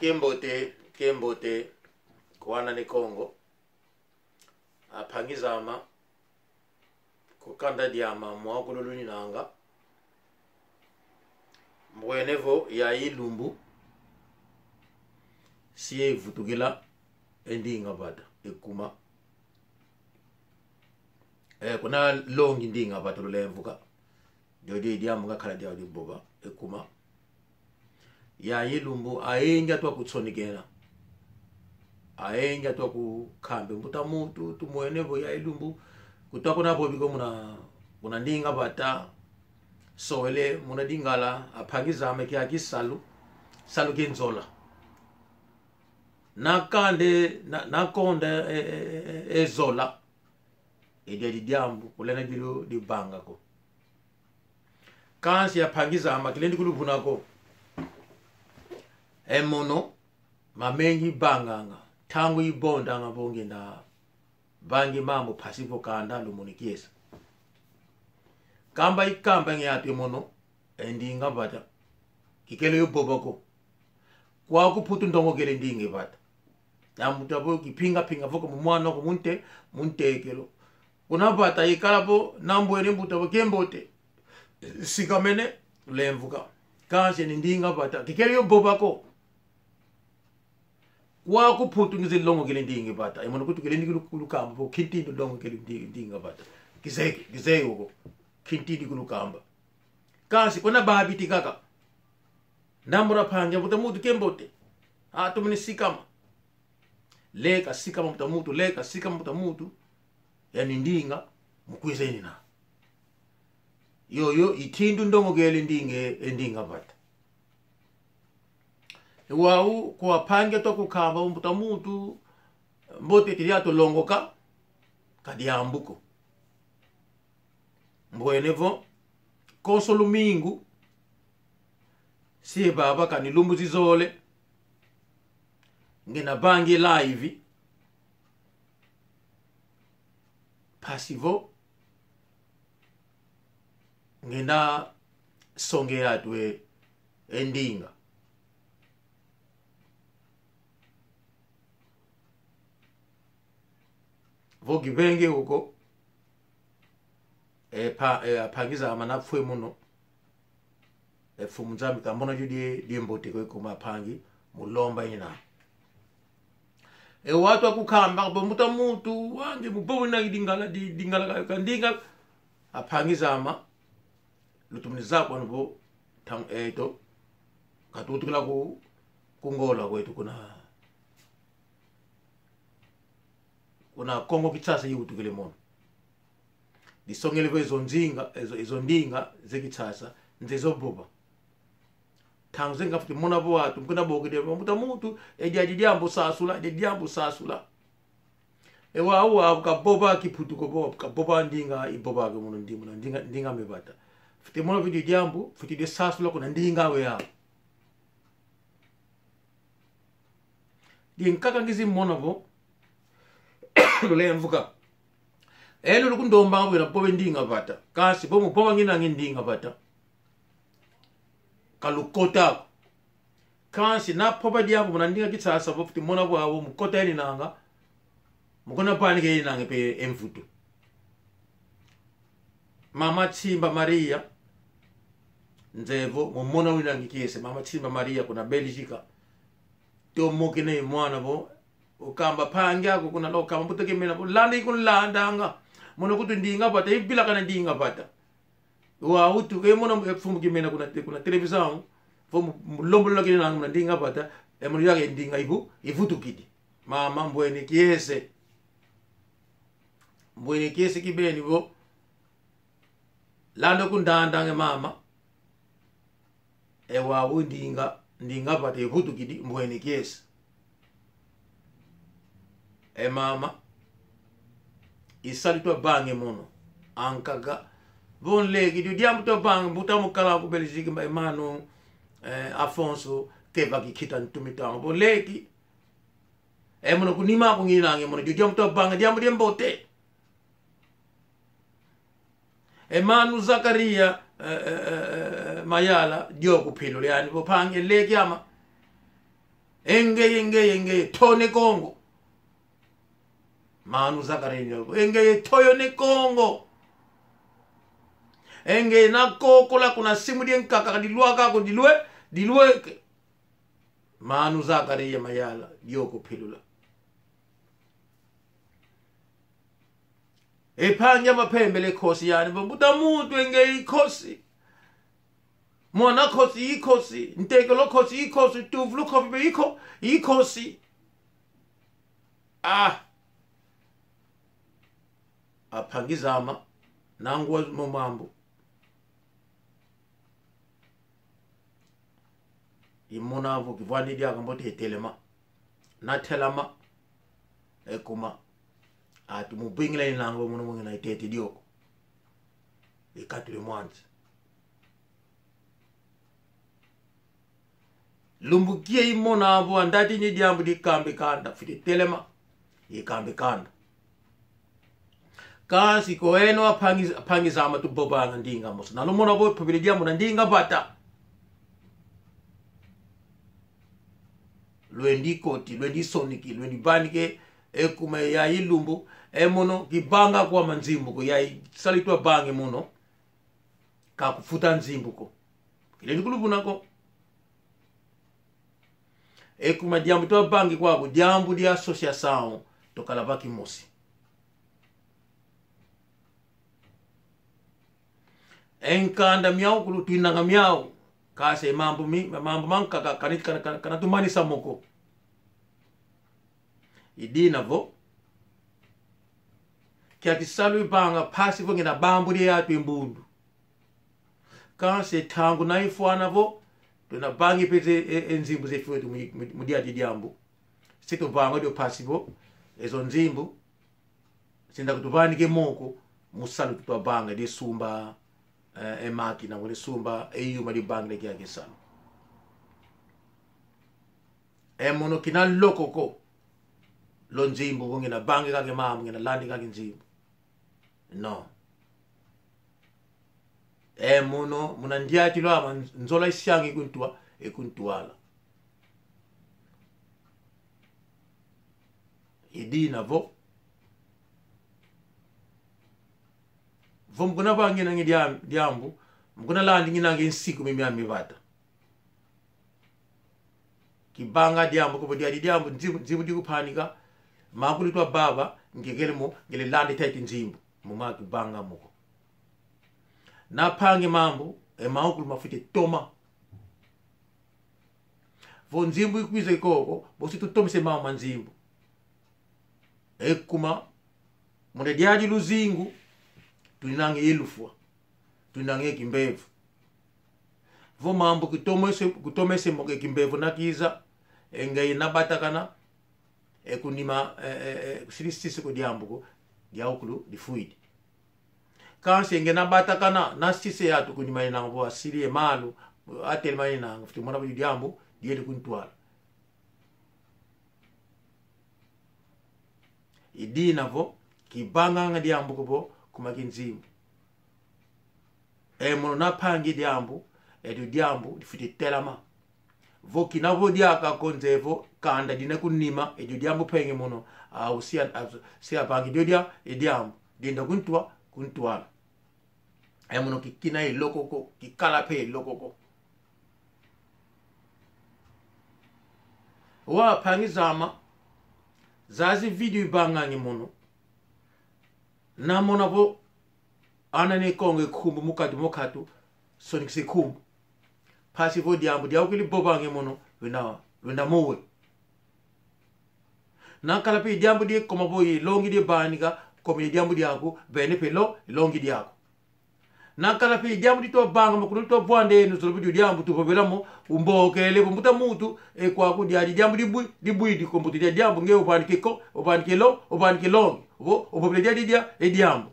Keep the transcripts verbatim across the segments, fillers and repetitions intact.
Kiambote, kiambote, kwa ana ne Kongo. Ampangi zame, ku kanda diame, mwakululu ninanga. Mbwene vo yayi lumbu, si evutukila e ndinga vata, ekuma. E, kuna longi ndinga vata lulemvuka. Dio di diambu ngakala diau divova, ekuma. Yayi lumbu, ayengi atwa kutsonekena. Ayengi atwa kukambe. Mbuta muntu, tumwene vo yayi lumbu. Kutwa kuna vovi ko muna, muna ndinga vata. Sowele, muna Lingala, ampangi zame kiaki salu. Salu ki nzola. Nakande, na, nakonda, e, e, e, e zola. Edi adi diambu, kulenda dilu divanga ko. Kansi ampangi zame, kilendi kuluvuna ko. E mono, mamengi vanganga, ntangu ivondanga vo ngenda vangi mambu mpasi vo kanda lumoni kiese. Kamba ikamba nge atu e mono, e ndinga vata. Kikele yo vova ko. Kwa ku Mputu ndongokele ndinga vata. Na mbuta vo kipinga pinga vo ko mu mwana ko munte, muntekelo. Kuna vata ikala vo, nambwene mbuta vo kiambote. Sikamene, lemvuka. Kansi ni ndinga vata. Kikele yo vova ko. Kwa ku Mputu ngize longokele ndinga vata. E mono kutu kilendi kulu-, kulukamba vo, kintindi longokele ndi-, ndinga vata. Kizeye, kizeye uko. Kintindi kulukamba. Kansi kuna babitikaka. Ndambula mpangi, mbuta muntu kiambote. Atumini sikama. Leka sikama mbuta muntu, leka sikama mbuta muntu. Yani ndinga, mukwiza enina. Yoyo, itindu ndongokele ndinga, e ndinga vata. E wau, kwa ampangi atwa kukamba, mbuta muntu, mbote tili atulongoka, ka diambu ko. Mbwene vo, konso lumingu, si vava kani lumbu zizole, ngina vangi live, mpasi vo, ngina songe atu e, e ndinga. Vo kivenge uko, e pa, e, ampangi zame nafwe mono. E Mfumu Nzambi kambona dio die, die mbote ko kuma ampangi, mulomba ina. E watu akukamba, vo mbuta muntu, wange, mubobo na Lingala, di, Lingala ka, ka ndinga, ampangi zame, lutumini zaya kwanu vo, tang, eto, katutukila ku, ku Ngola kwetu kuna, kuna Kongo Kinshasa iwutukile mono. Disongele vo ezo nzinga, ezo, ezo ndinga ze Kinshasa, nze zo vova. Ntangu zenga fwete mona vo watu, mukuna bokede, mbuta muntu, edi adi diambu sasula, edi adi diambu sasula. E wau, wau, kavova Kiputu ko vo, kavova ndinga, ivova ke mono ndi-, mono ndinga, ndinga me vata. Fwete mona vo edi diambu, fwete disasula kuna ndinga we ya. Dinkaka ngizi mona vo, lulemvuka. Eno lukundomba ngabwela vova ndinga vata. Kansi vo muvova ngina ngi ndinga vata. Kalukota ko. Kansi navova diambu muna ndinga Kinshasa vo fwete mona vo wau mukota eninanga. Mukuna vani ke eninanga pe e mvutu. Mama Tsimba Maria. Nze vo, mumona wina ngi kiese. Mama Tsimba Maria kuna Belgica. Tio mokene mwana vo. Ukamba mpangi aku kuna lo kamba mbuta Kimena vo. Landa ikunlandanga. Mono kutu ndinga vata. Ivilakana ndinga vata. Wau utu, e mono, e Mfumu Kimena kuna te-, kuna televisão. Vo mu-, mulombolola kina nanga muna ndinga vata. E mono yake ndinga ivu-, ivutukidi. Mama mbwene kiese. Mbwene kiese kibeni vo. Landa kundandanga e mama. E wau ndinga, ndinga vata ivutukidi, mbwene kiese. E mama, i salu twavange mono. Ankaka. Vo nleke, dio diambu twavange, mbuta mukala ku Belgique, mba e mano, eh, Afonso, keva kikita ntumi tanga. Vo nleke. E mono kunima kunginange mono, dio diambu twavange, diambu diambote. E mano Zakaria, eh, eh, eh, eh, Mayala, dio kupilule yani, vo mpangi, leke ama. Engeye, engeye, engeye, toyo ne Kongo. Manu Zakaria Ndioko. Engeye, toyo ne Kongo. Engeye, na kokola kuna simu die nkaka dilwaka ko dilwe, dilweke. Manu Zakaria Mayala, Ndioko Pilula. E mpangi a mapembele kosi yani, mbuta muntu engeye kosi. Mwana kosi i kosi, ntekelo kosi i kosi, tuvulu kosi be i ko-, i kosi. Ah. A mpangi zame, nangwa mo mambu. I mona vo kivwani diaka mbote telema. Na telama. E kuma. Atu mubingila inanga mono mungina itete dioko. Ikatule mwanzi. Lumbu kie i mona vo andati ni diambu di kambi kanda, fwete telema, i kambi kanda. Kansi ko eno a mpangi, a mpangi zame tuvovanga ndinga mosi. Na lumona vo povele diambu na ndinga vata. Lwendi koti, lwendi soniki, lwendi vanike, e kuma ya i lumbu, e mono, kivanga kwame nzimbu ko, ya i salu twavange mono. Ka kufuta nzimbu ko. Kilendi kuluvuna ko. E kuma diambu twavangi kwaku, diambu dia associação, twakala va kimosi. E nkanda miau kulu twinanga miau. Kansi mambu mi, mambu mankaka kana, kana, kana, kana tumanisa mo ko. I dina vo. Kiaki salu ivanga mpasi vo ngina bambudi atu e mbundu. Kansi ntangu na ifwana vo, tuna vangi pete e, e nzimbu ze fwetu mu, mu, mu diadi diambu. Se tuvanga dio mpasi vo, ezo nzimbu, se nda kutuvanike mo ko, mu salu tutwavanga, de sumba, eh, e makina, de sumba, e yuma de vangila kiaki salu. E mono kina loko ko. Lo nzimbu, vo ngina vangi kaki mambu, ngina landi kaki nzimbu. No. E mono, muna ndiatilo ama nz-, nzola isiangi kuntwa, e kuntwala. I dina vo. Vo mukuna vangi nanga diam-, diambu, mukuna landi nginanga nsiku mimi ami vata. Kivanga diambu ko vo diadi diambu, nzimbu, nzimbu di kupanika, makulu twavava, ngegele mo, ngele landi tete nzimbu, mo ma kivanga mo ko. Na mpangi mambu, e makulu mafwete toma. Vo nzimbu ikwiza ikoko, bosi tutomese mambu ma nzimbu. E kuma, muna diadi luzingu, tuninanga ye lufwa, tuninanga ye kimbevo. Vo mambu kutomese, kutomese mo ke kimbevo na kiza, e nge na batakana, e kunima, e, e, e, sili sisi ko diambu ko, diaukulu difwidi. Kansi e nge na batakana, na sisi atu kunima inanga vo asili e malu, atelema inanga, fwete mona vo diambu, diedi kuntwala. I dina vo, kivanganga diambu ko vo, kuma kinzimbu. E mono na mpangi diambu, edio diambu, difwete telama. Vo kina vo diaka konze vo, kanda dina kunima, edio diambu mpenge mono, au sia, au sia mpangi dio dia, e diambu, dinda kuntwa, kuntwala. E mono kikina e loko ko, kikala mpe e loko ko. Wa mpangi zame, zazi video ivangangi mono. Na mona vo, ana ne Kongo e nkumbu mu katu mu katu, sonikisa e nkumbu. Mpasi vo diambu diaku kili vovangi mono, lwenda, lwenda mowe. Na kala mpe diambu di koma vo i longi di vanika, koma diambu diaku, vene mpe lo, longi diaku. Na kala mpe diambu di twavanga, makulu twavwanda eno, zolo vo dio diambu tuvovela mo, umbokele, vo mbuta muntu, e kwaku diadi diambu dibwi, dibwidi ko mbuta dia diambu nge uvanike ko, uvanike lo, uvanike longi, vo, uvovele diadi dia, e diambu.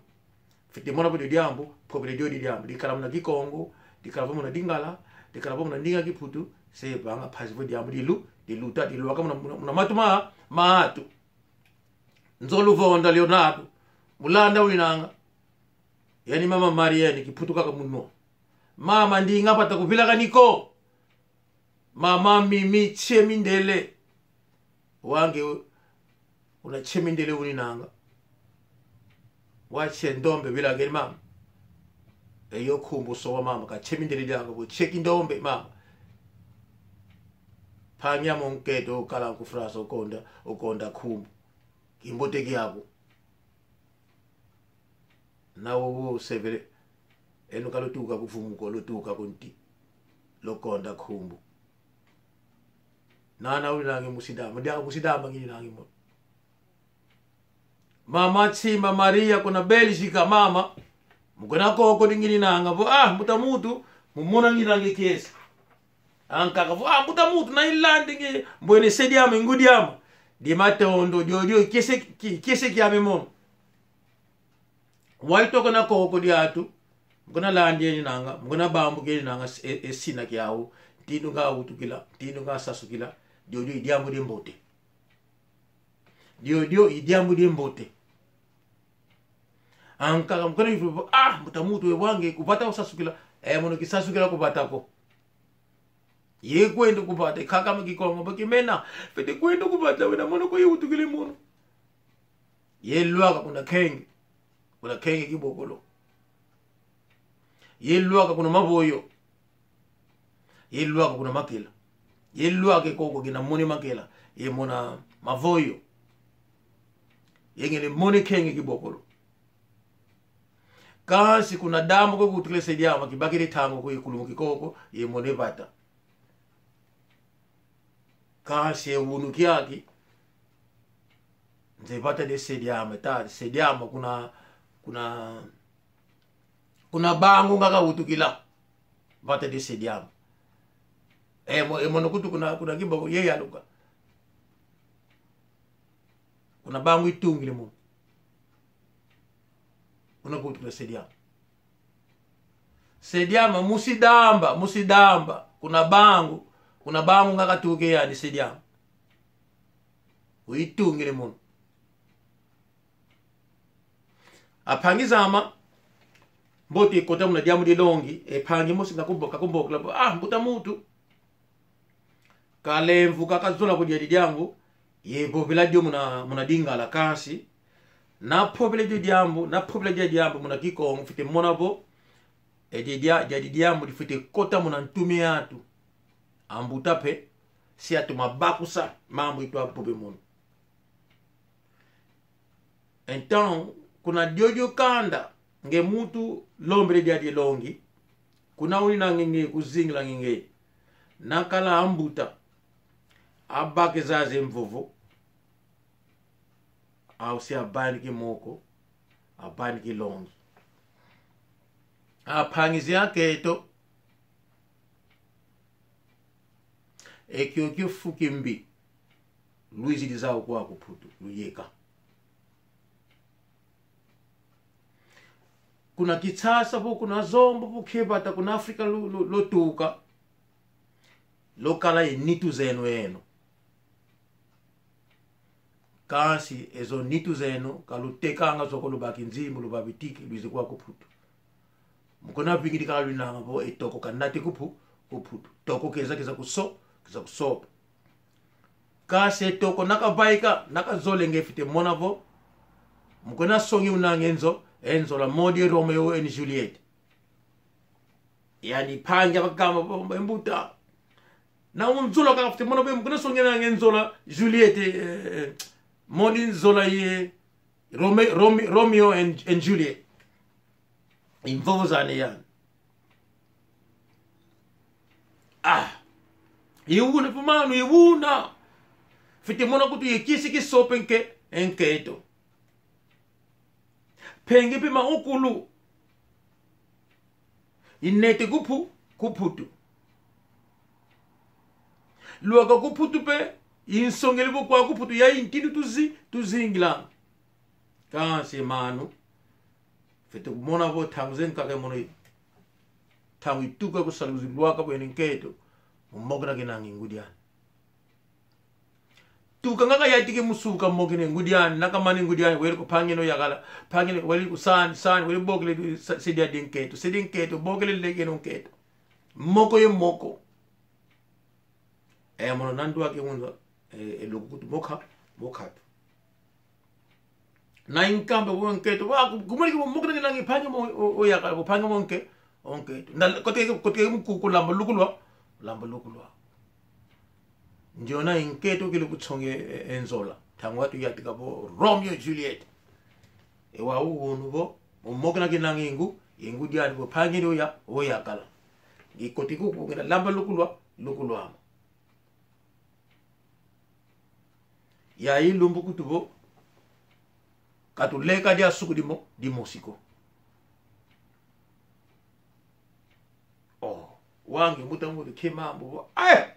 Fwete mona vo dio diambu, mpovele dio di diambu, dikala muna Kikongo, dikala vo muna Lingala, dikala vo muna ndinga Kiputu, se vanga mpasi vo diambu dilu-, diluta, dilwaka muna, muna, muna matu ma, ma atu. Nzolu vonda Leonardo, mulanda winanga. Yani mama Mariane, Kiputu kaka munwa. Mama ndinga vata kuvilakani ko. Mama Mimi, tsie mindele. Wange u-, una chemindele uninanga. Wache ndombe bila geni mama. Eyo nkumbu sowa mama, ka chemindele diaka bo, cheki ndombe mama. Panya mo nkento okala ku France okonda, okonda nkumbu. Kimbote kiaku. Na wowo sevele. Eno ka lutuka ku vumu ko, lutuka ku nti. Lukonda nkumbu. Nana ulinange musidama, diaka musidama ngininange mo. Mama Tsima Maria kuna Belgica, mama. Mukuna koko dingininanga vo, ah, mbuta muntu, mumona ngininange kiese. Ankaka vo, ah, mbuta muntu, na ilandi nge, mbwene se diame, ngudi ame. Di matondo, diodio, kiese, ki-, kiese kiame mono. Waitoko na koko diatu, mukuna landi eninanga, mukuna bambu keninanga, e, e sina kiau, ntindu nga utukila, ntindu nga sasukila, diodio i diambu diambote. Diodio i diambu diambote. Ankaka mukuna ifu, ah, mbuta muntu we wange, ku vata usasukila, e mono kisasukila ku vata ko. Ye kwenda ku vata, kakama Kikongo, bakimena, fwete kwenda ku vata, wena mono ko ye utukile mono. Ye lwaka kuna kenge, kuna kenge kibokolo. Ye lwaka kuna mavoyo. Ye lwaka kuna makela. Ye lwaka koko kina mone makela. Ye mona mavoyo. Ye ngele mone kenge kibokolo. Kansi kuna dambu ko kutukile se diama kibakile tango ko ye kulumuki koko, ye mone vata. Kansi e unu kiaki. Nze vata de se diama, ta, se diama kuna, kuna, kuna bangu nga kautukila. Vata de se diama. E mo-, e mono kutu kuna, kuna kiboko ye yaluka. Kuna bangu itungile mo. Kuna kutukila se diama. Se diama, musidamba, musidamba. Kuna bangu, kuna bangu nga katuke yani se diama. Uitungile mono. Ampangi zame, mbote kota muna diambu dilongi, e mpangi mosi nga kumboka, kumbokela, ah, mbuta muntu. Kalemvuka kazola kudia didiangu, ye vovela dio muna, muna Lingala kansi. Na vovela dio diambu, na vovela dia diambu muna Kikongo, fwete mona vo, e dia, dia diambu difwete kota muna ntu miatu. Ambuta mpe, si atoma bakusa, mambu itwa vove mono. Então, kuna diodio kanda, nge muntu lombele dia dilongi, kuna uninange nge, kuzingilanga nge, nakala ambuta, abake zaze mvovo, au si abaniki moko, abaniki longi. Ampangi zankento, e kiokio fu kimbi, lwizidi zau kwaku Putu, luyeka. Kuna Kinshasa vo, kuna Zombo vo, kevata kuna Afrika lu-, lu-, lutuka. Lukala e nitu zeno eno. Kansi ezo nitu zeno, kalutekanga zo ko, lubaki nzimbu, lubavitiki, lwizi kwaku Putu. Mukuna vingidi kalwinanga vo e toko kanate ku Pu-, ku Putu. Toko keza, keza kuso-, keza kusopa. Kansi e toko nakavaika, nakazole nge fwete mona vo. Mukuna songi unange nzo-, e nzola modi Romeo and Juliet. Yani mpangi akakamba vo, mbuta. Na unzola kaka fwete mona vo, mukuna songi unange nzola Juliet, eh, eh, modi nzola ye Rome-, Rome-, Romeo and, and Juliet. I mvovo zane yani. Ah. Iwuna fu manu, iwuna. Fwete mona kutu ye kisi kisope nke, e nkento. Mpangi mpe maukulu. Inete ku Pu-, ku Putu. Lwaka ku Putu mpe, insongele vo kwaku Putu ya intindu tuzi-, tuzingilanga. Kansi manu, fwete kumona vo ntangu zenkaka mono i-, ntangu ituka kusala kuzi lwaka bwene nkento, mumokena kenangi ngudi ani. Tuka nga kayatiki musuka mokene ngudi ani, nakamani ngudi ani, wele ku mpangi eno yakala, mpangi eno wele ku sani, sani, wele bokele sa-, se dia di nkento, se di nkento, bokele leke eno nkento. Moko ye moko. E mono nandu ake unza. E, e luku kutu moka, mokatu. Na inkamba bo nkento, wa, ku-, kumwene ki bo moka na kinangi pangi mo, o, o yaka, bo pangi mo nke, o nkento. Na, kote, kote mu ku-, kulamba luku lwa, lamba luku lwa. Ndiona inkento kile kutsonge, e, e nzola. Ntangu atu yatika bo Romeo Juliet. E wau unu bo, mo moka na kinangi ngu, e ngu diani bo pangi ni o ya, o yakala. Ngi koti kuku ngina lamba luku lwa, luku lwa mo. Ya ilumbu kutu bo, katuleka dia suku dimo, dimosi ko. Oh, wau nge mbuta muntu ke mambu bo. Aye!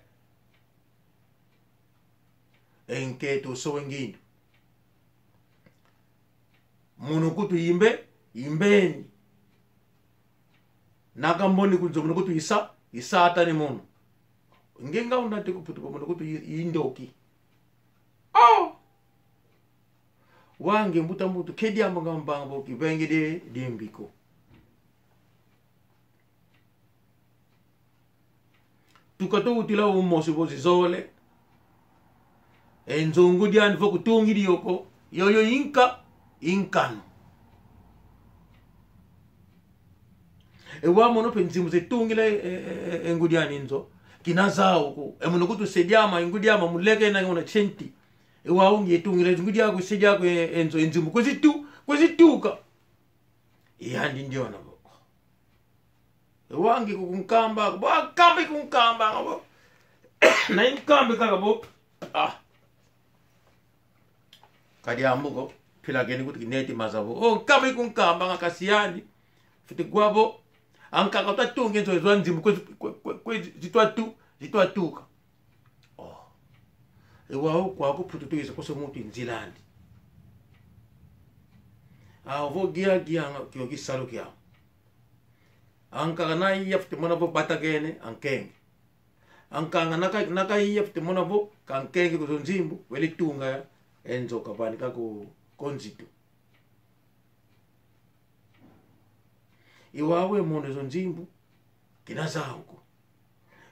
E nkento sowe ngindu. Mono kutu imbe, imbeni. Na kamboni ku nzo mono kutu isa, isatani mono. Nge nga undati ku Putu ko mono kutu i-, indoki. Oh! Wau nge mbuta muntu, ke diambu nga mbanga bo kivenge de, de mbiko. Tuka tuwutila umosi bo zizole. E nzo ngudi ani vo kutungidi yo ko, yoyo inka, inkanu. E wau mono mpe nzimbu ze tungila e, e, e, e ngudi ani nzo. Kina zau ko. E mono kutu se diama, e ngudi ama muleke na ngona chenti. E wau nge tungila e ngudi aku, se diaku e, e nzo, e nzimbu. Kwe zitu-, kwe zituka. E yandi ndiona bo. E wau nge kukunkamba, bo, ah, kamba kunkamba, nga bo. Na inkambi kaka bo. Ah. Ka diambu ko, mpila keni kuti kineti maza bo. Oh, kamba kunkamba nga kasi yandi. Fiti kwa bo. Ankaka twatunge nzo zwa nzimbu kwe, kwe, kwe, kwe zitwatu-, zitwatuka. Oh. E wau kwaku Putu tuiza kose muntu inzila andi. Avo gia gia nga kio kisalu kiau. Ankaka na iya fiti mona vo batakene, ankenge. Ankaka na ka-, na ka iya fiti mona vo, kankenge ku zo nzimbu, wele tunga e nzo kavanika ku, ku nzitu. I wau e mono zo nzimbu, kina zau ko.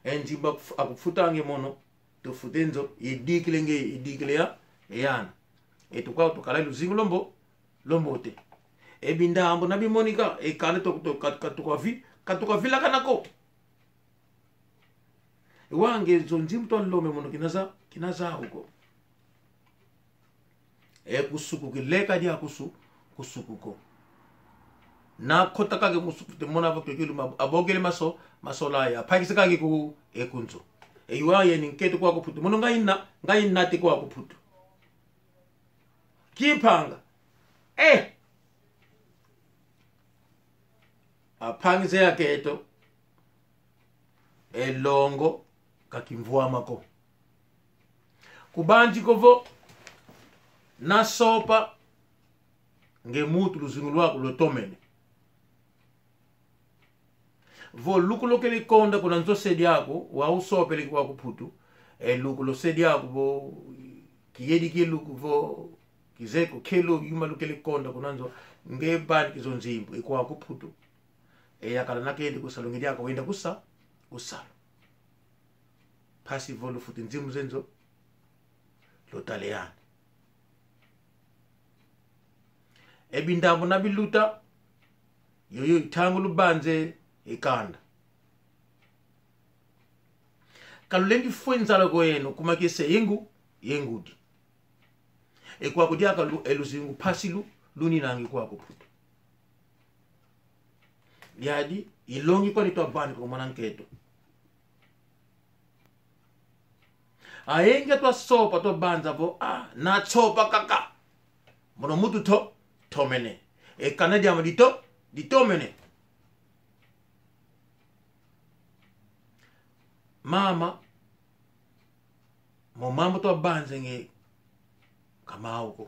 E nzimbu akuf-, akufutange mono, tufute nzo, idikile nge, idikile ya, e ana. E tukwa tukala luzingu lombo, lombote. E bindambu na bimonika, e kanda to, to, kat-, katuka vi-, katuka vilakana ko. E wau nge zo nzimbu twalombe mono kina za-, kina zau ko. E kusuku kileka dia kusu-, kusuku ko. Na kota kake musuku te mona vo kekelu ma-, abokele maso-, masola ya. Pakisa kake ku, e ku nzo. E wau yeni nkento kwaku Putu. Mono nga ina-, nga inati kwaku Putu. Kimpanga. Eh! Ampangi ze akento. E longo ka kimvwama ko. Kubanzi ko vo, na sopa, nge muntu luzingu lwaku lutomene. Vo luku lukele konda kuna nzo se diaku, wau usopele kwaku Putu, e luku lo se diaku vo, kiyedi kie luku vo, kizeko kelo yuma lukele konda kuna nzo, nge bani kizo nzimbu, e kwaku Putu. E yakala na kende kusalu nge diaka wenda kusa-, kusalu. Mpasi vo lufuti nzimbu ze nzo, lutale yani. E bindambu na biluta, yoyo i ntangu lubanze e kanda. Ka lulendi fwe nzala ko eno, kuma kese e ngu-, e ngudi. E kwaku diaka lu-, e luzingu mpasi lu-, luninangi kwaku Putu. Yadi, i longi kwani twavanika kwa mwana nkento. Ayingi twasopa twabanza vo, ah, na sopa kaka. Mono muntu to-, tomene. E kana diama dito-, ditomene. Mama, mo mambu twabanze nge ka mau ko.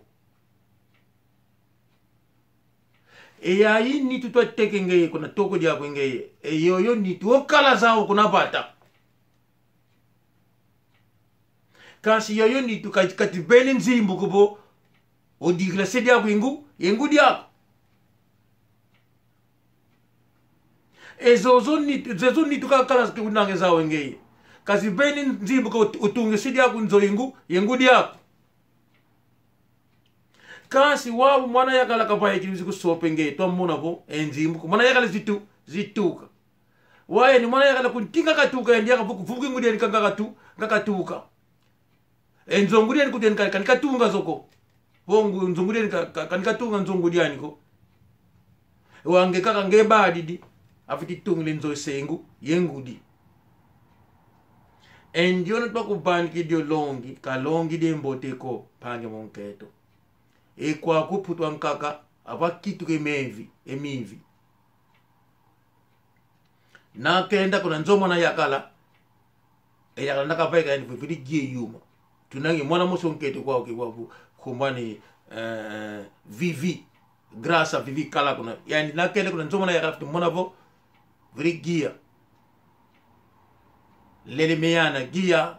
E yayi nitu twateke nge kuna toko diaku nge, e yoyo nitu okala zau kuna vata. Kansi yoyo nitu kati, kati vene nzimbu ko vo, odikila se diaku e ngu-, e ngudi aku. E zozo nitu, zezo nitu kakala ke unange zau e ngeye. Kaziveni nzimbu ko, utunge se diaku nzo ye ngu-, ye ngudi aku. Kansi wau mwana yakala kavaikidi wizi kusope nge, twamona vo e nzimbu ko. Mwana yakala zitu-, zituka. Wau yani mwana yakala kuntinga katuka, yandi yaka vuku-, vuku ngudi yani kanga katu-, nga katuka. E nzo ngudi yani kuti yani ka-, kani katunga zo ko. Vo ngu-, nzo ngudi yani ka-, ka-, kani katunga nzo ngudi yani ko. Wau nge kaka nge badidi, afwete tungila nzo se ngu-, ye ngudi. E ndiona twakuvanikidi o longi, kalongidi e mbote ko, mpangi ame a nkento. E kwaku putwa nkaka, ava kituka e mevi, e mivi. Nakenda kuna nzo mwana yakala, e yakala nda kavaika yani vividi gia yuma. Tunangi mwana mosi o nkento kwau ke wavu, kumbani, eh, Vivi. Grasa Vivi kala kuna. Yani nakenda kuna nzo mwana yakala fwete mona vo vidi gia. Lele meyana gia.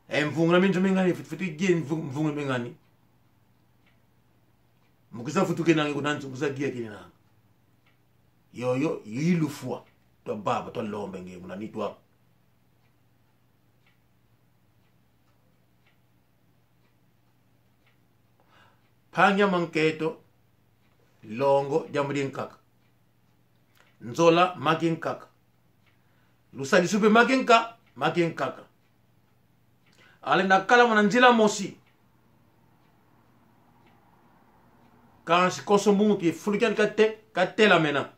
E mvungula minzo mingani, fwete, fwete gia mvu-, mvungula mingani. Mu kwiza vutuka nange kuna nzo, mu kwiza gia kina nange. Yoyo, i lufwa. Twavava, twalomba nge muna nitu aku. Mpangi ame a nkento, longo, diambu dinkaka. Nzola, ma kinkaka. Lusadisu mpe ma kinka-, ma kinkaka. Ale nakala muna nzila mosi. Kansi konso muntu ye fulu kiani kate-, katelamena.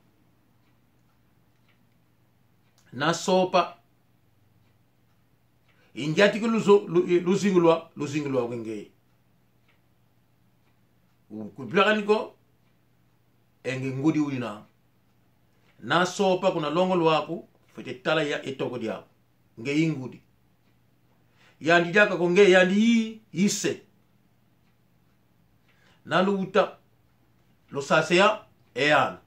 Nasopa. Ingiatiki luzo-, lu-, luzingu lwa-, luzingu lwaku ngeye. U-, kuvilakani ko, e nge ngudi wina. Nasopa kuna longo lwaku, fwete tala ya e toko diaku. Nge i ngudi. Yandi diaka ko nge, yandi i, i se. Naluta, lusasea, e ana.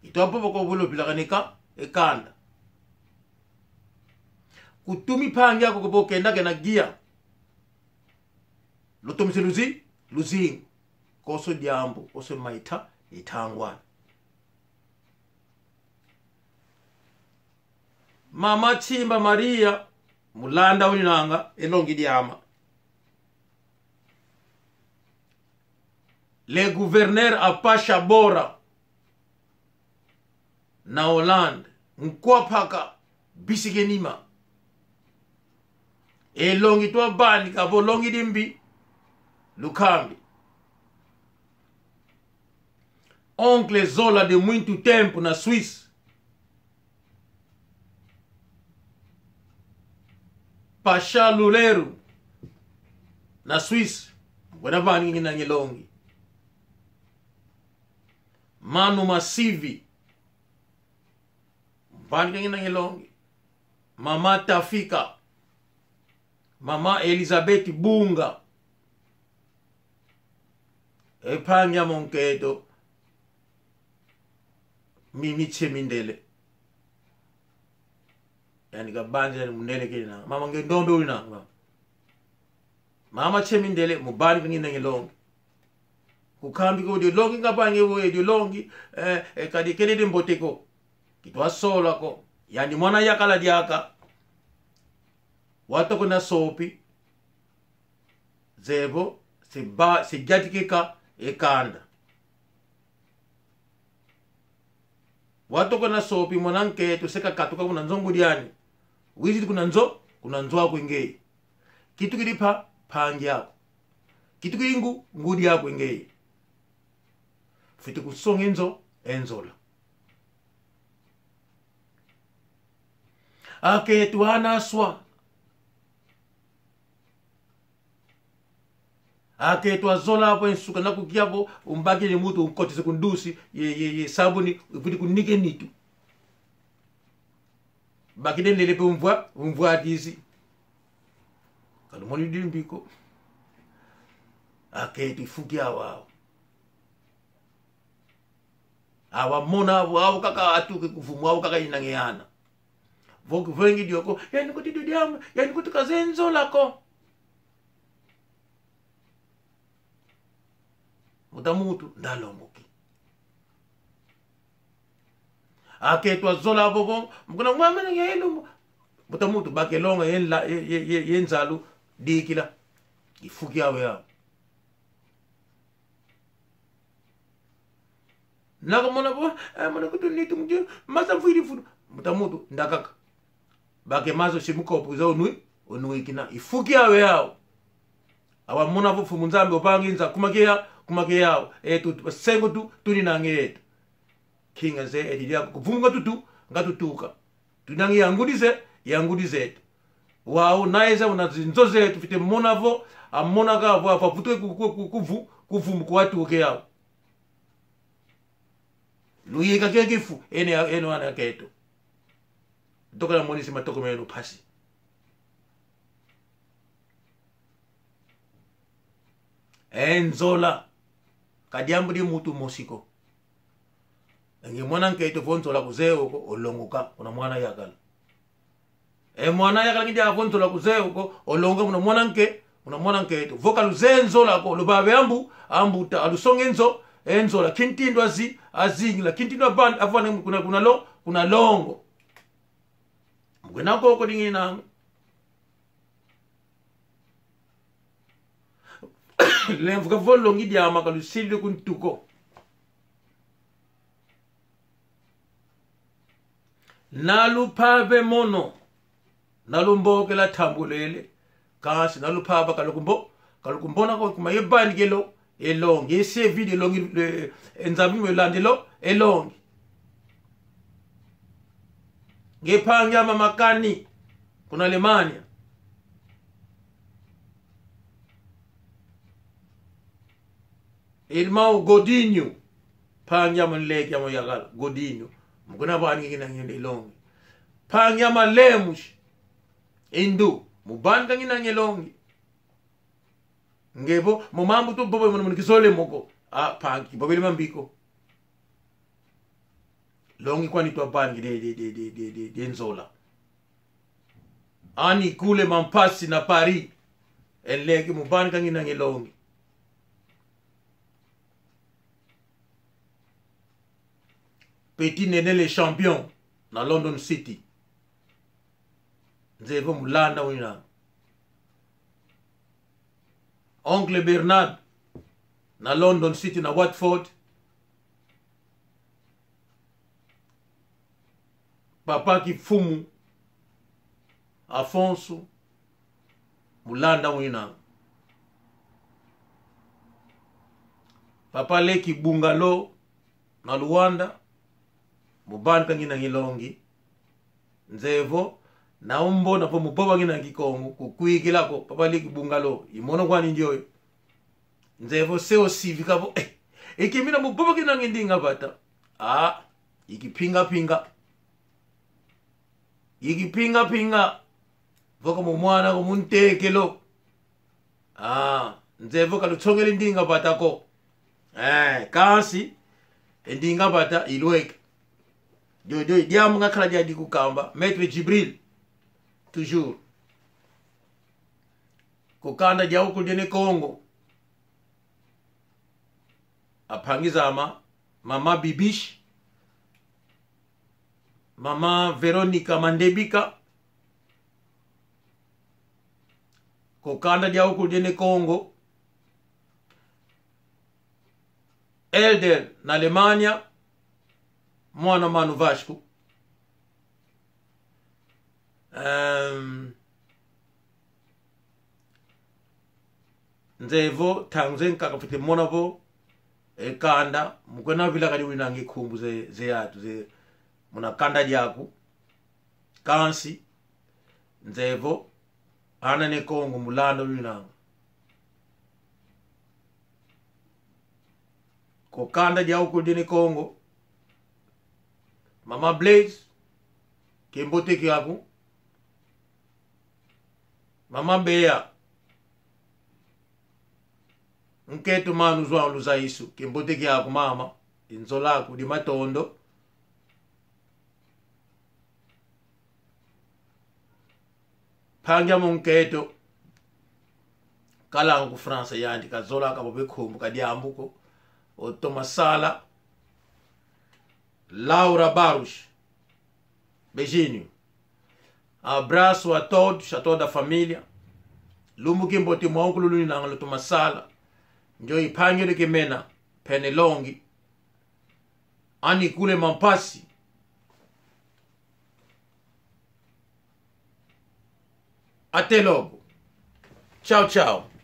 Itwa popo ko vo luvilakani ka, e kanda. Kutumi mpangi aku ko vo kenda kena gia. Lutomisi luzi-, luzingu. Konso diambu, konso maita, itangwana. Mama Chimba Maria, Mulanda uninanga, e longi diame. Le gouverneur Apache Bora. Na Hollande, nkwa mpaka, bisike nima. E longi twavanika vo longi dimbi, lukambi. Oncle Zola de muito tempo na Suisse. Pasha Luleru na Suisse. Ngwena vani ngina nye longi. Manu Masivi. Mvani kangina ngelongi. Mama Tafika. Mama Elizabeth Bunga. E mpangi ame a nkento. Mi, mi che mindele. Yani kabanza yani mundele kina. Mama nge ndombe ulina. Mama che mindele, mubani kangina ngelongi. Kukambi ko dio longi, nga bange wo dio longi, eh, eh, kadi kele de mbote ko. Kitwa sola ko. Yani mwana yakala diaka. Watoko na sopi. Zeye vo, se ba, se jatike ka, e kanda. Watoko na sopi mwana nkento se kakatuka kuna nzo ngudi ani. Wizidi kuna nzo, kuna nzo aku ngeye. Kitukidi mpa, mpangi aku. Kitukidi ngu, ngudi aku ngeye. Fwete kusonga e nzo, e nzola. Akento ana aswa. Akento azola avo e nsuka na kukia vo, umbakidi mutu, unkotese ku ndusi, ye, ye, ye sabuni, uvwidi kunike nitu. Bakidi ndele mpe umvwa, umvwa disi. Kalumoni dimbi ko. Akento ifuki awa, awa. Awa mona avo, awa kaka atuke kuvumu, awa kaka inange ana. Vo kuvwengi dio ko, yani kuti dio diambu, yani kuti kaze nzola ko. Muta mutu, ndalongoki. Aketo azola vovo, mukuna mwamene nge elu. Mbuta muntu, bakele longa ye nla-, ye, ye, ye, ye nzalu, dikila. Ifuki awe ya. Nakamona vo, eh, mona kutu nitu muje, masa mfwiri funu. Mbuta muntu, ndakaka. Bake mazo si mukopo za onwi, onwi kina. Ifuki awe yao. Awa mona vo Mfumu Nzambi opangi nza, kuma ke ya, kuma ke yao. E tu, tu, sengo tu, tuninange yetu. Kinga ze, edi dia kuvumu nga tutu, nga tutuka. Tunange ya ngudi ze, ya ngudi zetu. Wau, na eza una zinzo zetu, fite mona vo, amona ka vo, apa vutu ku, ku, ku, kuvu, kuvumu kuwatuke yao. Luyika ke kifu, ene, ene wana keto. Toka na monisi matoko meno pasi. E nzola, ka diambu di muntu mosi ko. Nge mwana nkento vo nzola kuzeye ko, olongoka, kuna mwana yakala. E mwana yakala ngi dia vo nzola kuzeye ko, olongoka muna mwana nke-, muna mwana nkento. Vo ka luzeye nzola ko, lubave ambu, ambuta, alusonge nzo-, e nzola, kintindo azi-, azingila, kintindo avan-, avane kuna, kuna lo-, kuna longo. Mkwena koko dingina. Lemvuka vo longi diama ka lusidi ku ntu ko. Na lupave mono, na lumbokela tambulele, kansi na lupava ka lukumbo-, ka lukumbona ko kuma ye bani kelo, e longi, e se vidi e longi, e, e Nzambi mo landi lo, e longi. Nge mpangi ama makani, kuna Alemanha. Irmão Godinho, mpangi ama nleke ama yakala, Godinho. Mukuna bani kina ngende longi. Mpangi ama Lemos, Indu, mubani ka ngina nge longi. Nge vo, mo mambu tu bobo mono mono kizole moko. A, mpangi, bobele mambi ko. Longi kwani twa bangi de, de, de nzola. Ani kule mampasi na Paris. E nleke mubani ka ngina nge longi. Petit Nene le champion na London City. Nzeye vo mulanda wina. Oncle Bernard na London City na Watford. Papa Kifumu Afonso, mulanda wina. Papa Leki Bungalo na Luanda, mubani ka ngina nge longi. Nzeye vo, na umbo na vo mubova ngina Kikongo, kukwikila ko, Papa Leki Bungalo, i mono kwani ndioyo. Nzeye vo se osivika vo, eh, e kimina mubova ngina nge ndinga vata. Ah, i kipinga pinga. I kipinga pinga. Vo ka mu mwana ko muntekelo. Ah, nzeye vo ka lutsongele ndinga vata ko. Eh, kansi, e ndinga vata ilweke. Dio, dio, diambu ngakala dia dikukamba. Maître Djibril. Toujours. Ku kanda dia ukulu dia Ne Kongo. Ampangi zama, Mama Bibiche, Mama Veronica Mandebika, ku kanda dia ukulu dia Ne Kongo, Elder na Alemanha, mwana manu Vasco. Ehm, nzeye vo, ntangu ze nkaka fwete mona vo, e kanda, mukwena vila kadi winanga e nkumbu ze, ze atu, ze, muna kanda diaku. Kansi, nzeye vo, ana Ne Kongo mulanda winanga. Ku kanda dia ukulu dia Ne Kongo. Mama Blaise, kiambote kiaku. Mama Bea. Nkento manu João Luzaisu, kiambote kiaku mama. E nzola aku dia matondo. Mpangi ame nkento, kalanga ku França yandi, kazola kavova e nkumbu ka diambu ko. Otoma sala. Laura Barros. Beijinho. Abraço a todos, a toda a família. Lumbu kimbote mwaukulu luninanga lutoma sala. Njo ipangile kimena, pene longi. Ani kule mampasi. Até logo. Tchau, tchau.